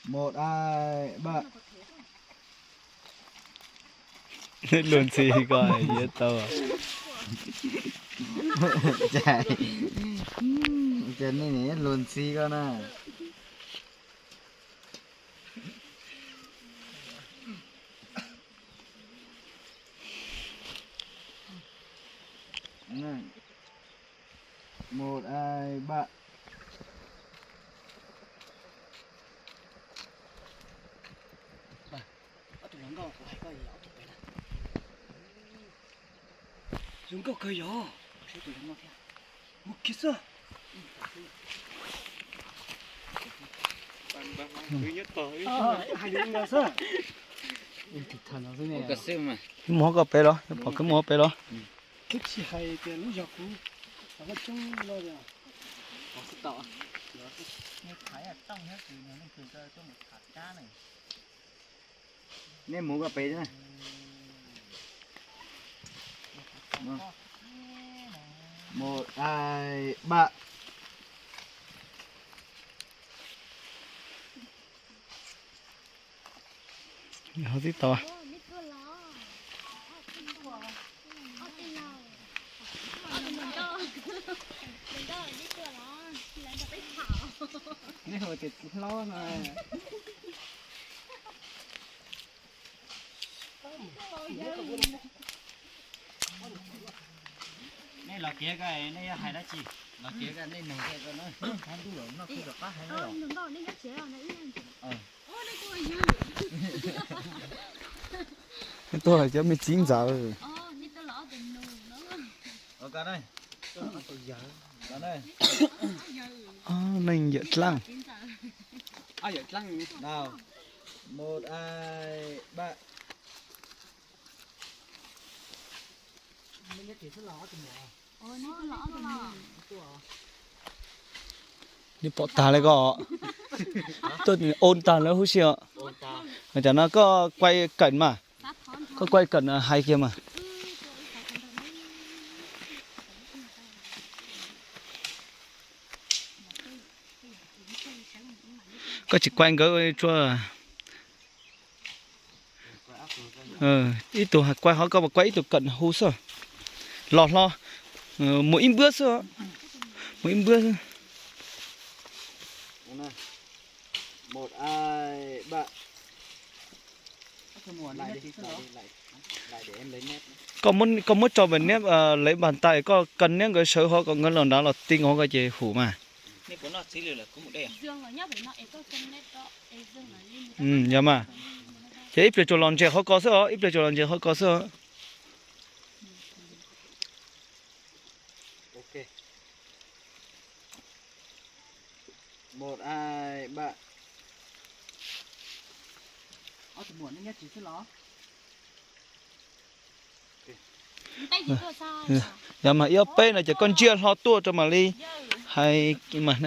Một, hai, ba. Luag ntxhi ko yuav tau. Ces nej niam luag ntxhi ko na. Một, hai, ba. Ob tug hluas nkauj kuv hais koj, ob tug pem na. Zoo nkauj kawg yog. Saib tus hluas nkauj thiab. Mus kiag xwb. Hais li ntawd xwb. Mus hauv ko pem los, pom koj mus hauv pem los. Twb tsis hais tias lub zog kuv, coob no. Nej mus ko pem. Một, hai, ba. Ho tib tau. Nej hu tias txiv hlob no. Nej los kiag ko, nej yuav hais dab tsi? Los kiag ko, nej nug ko no. Tuaj hais cov me txiv ntxawm. Neeg yawm dlaab. Một, hai, ba. Nws pom tag li ko. Tuaj ua tag lawm huv si os. Tam no koj quay cận mas. Koj quay cận hais kiag mas. Koj tsis quay nkawd tsuas. Ib tug quay hov, koj quay ib tug cận hu xwb. Los hlo, mus ib npawb xwb, mus ib npawb xwb. Một, hai, ba. Koj muab tso npam niab, lawv npam tais, koj cận niab nkawd sawv hov kom nkawd los nrad los ti nkawd hov ko ces hum mas. Yog mas. Ces ib pliag tsuas los ntses hov ko xwb os, ib pliag tsuas los ntses hov ko xwb os. Yog mas, ib ob peb no ces koj ntsia hlo tuaj rau mam li hais mas.